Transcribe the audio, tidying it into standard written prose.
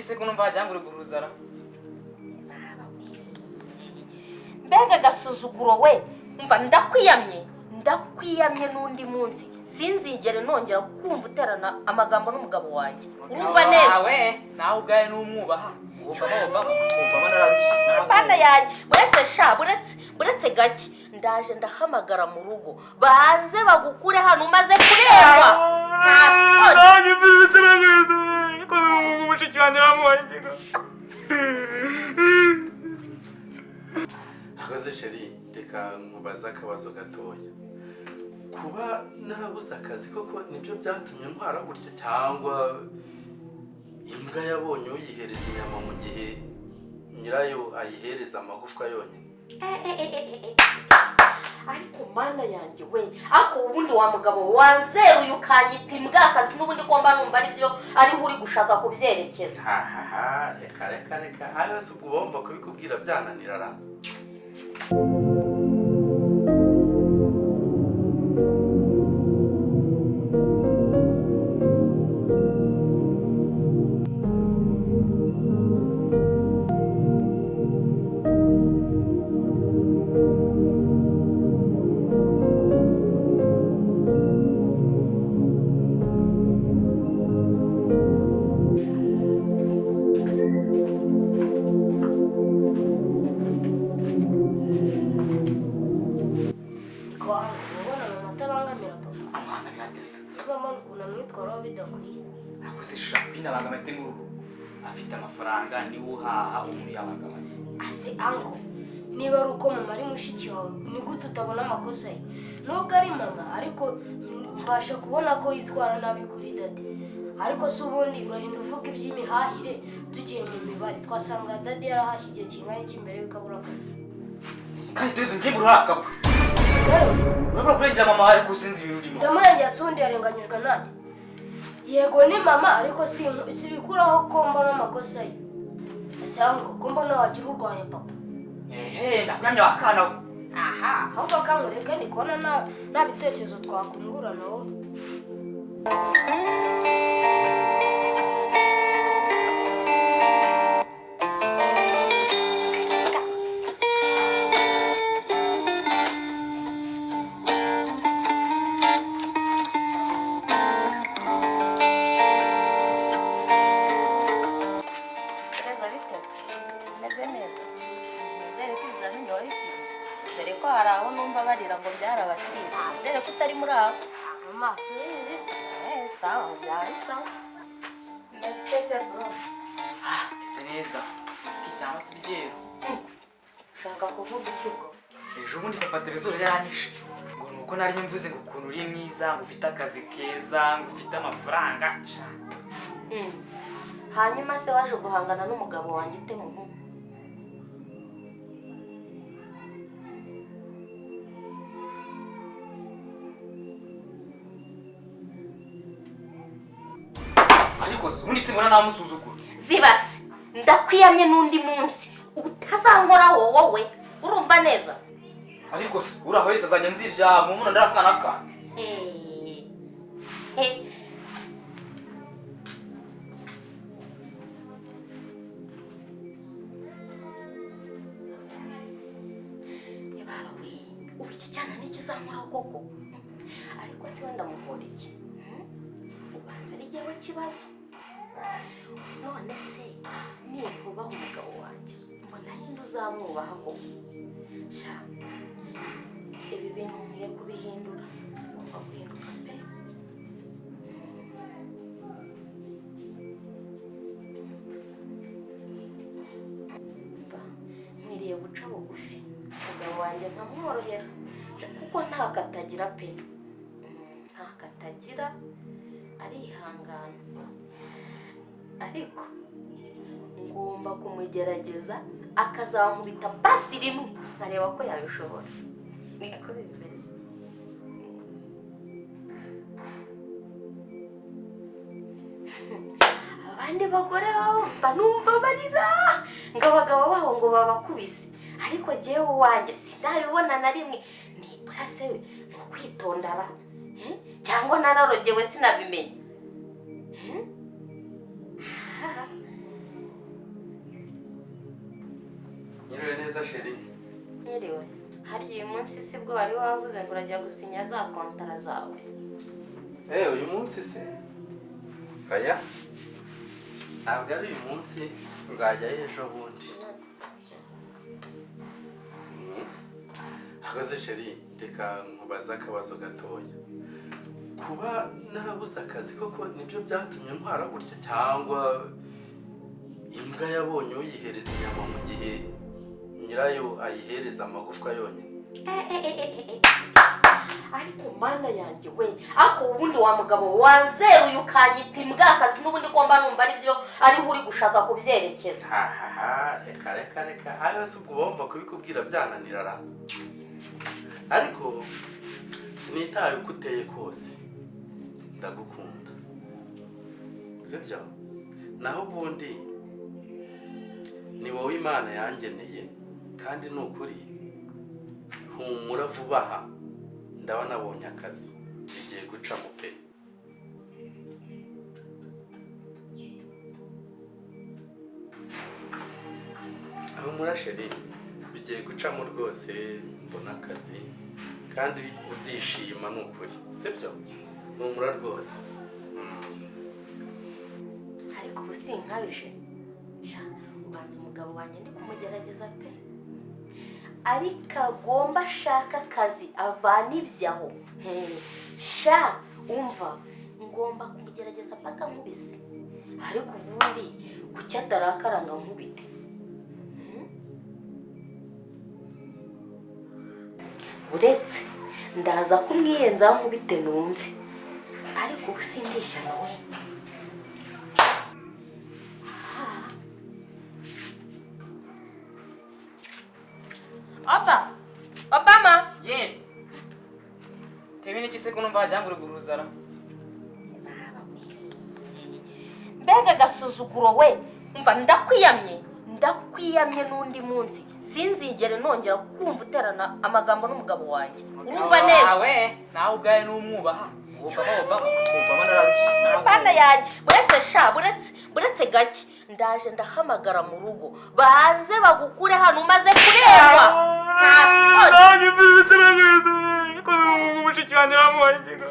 Iki se ko numva wagira ngo uri guhuzara? Mbega agasuzuguro we! Mva ndakwiyamye, ndakwiyamye n'undi munsi sinzigere nongera kumva uterana amagambo n'umugabo wanjye. Urumva neza? Wawe nawe ubwawe n'umwubaha. Obama, Obama, Obama nararushye. Bana yanjye, buretse sha, buretse, buretse gake, ndaje ndahamagara mu rugo baze bagukure hano umaze kureba. Nta soni. Nanjye mbizi neza ko mushiki wanjye bamuhaye ikigo. Akoze chérie, reka nkubaze akabazo gatoya. Kuba narabuze akazi koko nibyo byatumye ntwara gutya, cyangwa imbwa yabonye uyihereza inyama mu gihe nyirayo ayihereza amagufwa yonyine? Ariko Mana yanjye we, ariko ubundi wa mugabo wazeruye ukanyita imbwakazi, n'ubundi ko mba numva aribyo ariho uri gushaka kubyerekeza? Hahaha, reka reka reka, ayo si ubwo bumva kubikubwira byananira ra. Niko wangu, urabona mama atabangamira papa? Amwana biratese. Niba mbona ukuntu amwitwaraho bidakwiye. Akoze sha, binabangama ate muri uru? Afite amafaranga, niwe uhaha, umuntu yabangamye. Ase ango, niba ari uko mama ari mushiki wawe, ni gute utabona amakosa ye? Nubwo ari mama, ariko mbasha kubona ko yitwara nabi kuri daddy. Ariko se ubundi urarinda uvuga iby'imihahire? Tugiye mu mibare twasanga daddy yarahashye igihe kingana iki mbere y'uko abura akazi? Kandi tuzi ngiye urakabwa. Rwose. Urabura kurengera mama wawe, ariko sinzi ibintu urimo. Ndamurengera se ubundi yarenganyijwe nande? Yego ni mama, ariko si bikuraho ko mbona amakosa ye. Ese ahubwo ko mbona wagira urwanya papa? Ehe, ndakuramya wakana we. Aha, ahubwo kamureke, ndi kubona nta bitekerezo twakungurana wowe. Neza biteze, meze neza. Nizere ko ibizamini wabitsinze, dore ko hari aho numva barira ngo byarabatsinze. Nizere ko utari muri abo. Amaso yizi se. Eh, sawa, byari sawa. Meze ute se bro? Ah, meze neza. Ishyamba si ryeru. Ushaka kuvuga iki ubwo? Ejo bundi papa Trezor yaranyishe. Ngo nuko nari mvuze ngo ukuntu uri mwiza, ngo ufite akazi keza, ngo ufite amafaranga. Sha. Hanyuma se waje guhangana n'umugabo wanjye ute muhungu? Ariko se ubundi simbona namusuzugura. Zibase, ndakwiyamye n'undi munsi utazankoraho wowe, urumva neza? Ariko se uraho wese azajya nzibya mu muno ndarakana ka. Eh. Eh. Baba we, ubu iki cyana ntikizankoraho koko? Ariko se wenda muhora iki? Ubanza ari jyewe kibazo. None se nintubaha umugabo wanjye, mbona yindi uzamwubaha koko? Sha, ibi bintu nkwiye kubihindura, ngomba guhinduka pe. Mba nkwiriye guca bugufi umugabo wanjye nkamworohera, Sha, kuko nta katagira pe. Nta katagira, arihangana, ariko ngomba kumugerageza akazankubita basi rimwe nkareba ko yabishobora. Niko bimeze. Abandi bagore babo mba numva barira ngo abagabo babo ngo babakubise, ariko jyewe uwanjye sindabibona na rimwe. Nibura se ni ukwitondara, eh? Cyangwa nararogewe sinabimenya. Eh? Ah. Mwiriwe neza chérie. Mwiriwe. Harya uyu munsi si bwo wari wavuze ngo urajya gusinya za kontara zawe? Uyu munsi se? Oya, ntabwo ari uyu munsi, nzajyayo ejo bundi. Akoze chérie, reka nkubaze akabazo gatoya. Kuba narabuze akazi koko nibyo byatumye ntwara gutya, cyangwa imbwa yabonye uyihereza inyama mu gihe nyirayo ayihereza amagufwa yonyine? Ariko mana yanjye we, ako ubundi wa mugabo wazeruye ukanyita imbwakazi, n'ubundi ko mba numva aribyo ariho uri gushaka kubyerekeza. Hahaha, reka reka reka, ayo si ubwo bumva kubikubwira byananira ra. Ariko sinitaye uko uteye kose, ndagukunda, sibyo? Naho ubundi ni wowe Imana yangeneye, kandi ni ukuri humura vuba aha ndaba nabonye akazi, bigiye gucamo pe. Humura chérie, bigiye gucamo rwose, mbona akazi kandi uzishima ni ukuri, sibyo? Humura rwose. Ariko ubu sinkabije sha, ubanza umugabo wanjye ndi kumugerageza pe, ariko agomba ashaka akazi avana ibyaho. Sha umva, ngomba kumugerageza paka nkubise. Ariko ubundi kuki atarakaranga nkubite? Uretse ndaza kumwiyenzaho nkubite numve, ariko ubu sindishyana we. Oba! Obama! Ye! Tewe n'iki se ko numva wagira ngo uri guhuzara? Mbega agasuzuguro we! Umva ndakwiyamye, ndakwiyamye n'undi munsi sinzigere nongera kumva uterana amagambo n'umugabo wanjye. Urumva neza? Wawe, nawe ubwawe n'umwubaha. Obama, Obama, Obama nararushye. Bana yanjye, buretse sha, buretse, buretse gake. Ndaje ndahamagara mu rugo baze bagukure hano umaze kureba. Nta soni. Mushiki wanjye bamuhaye ikigo.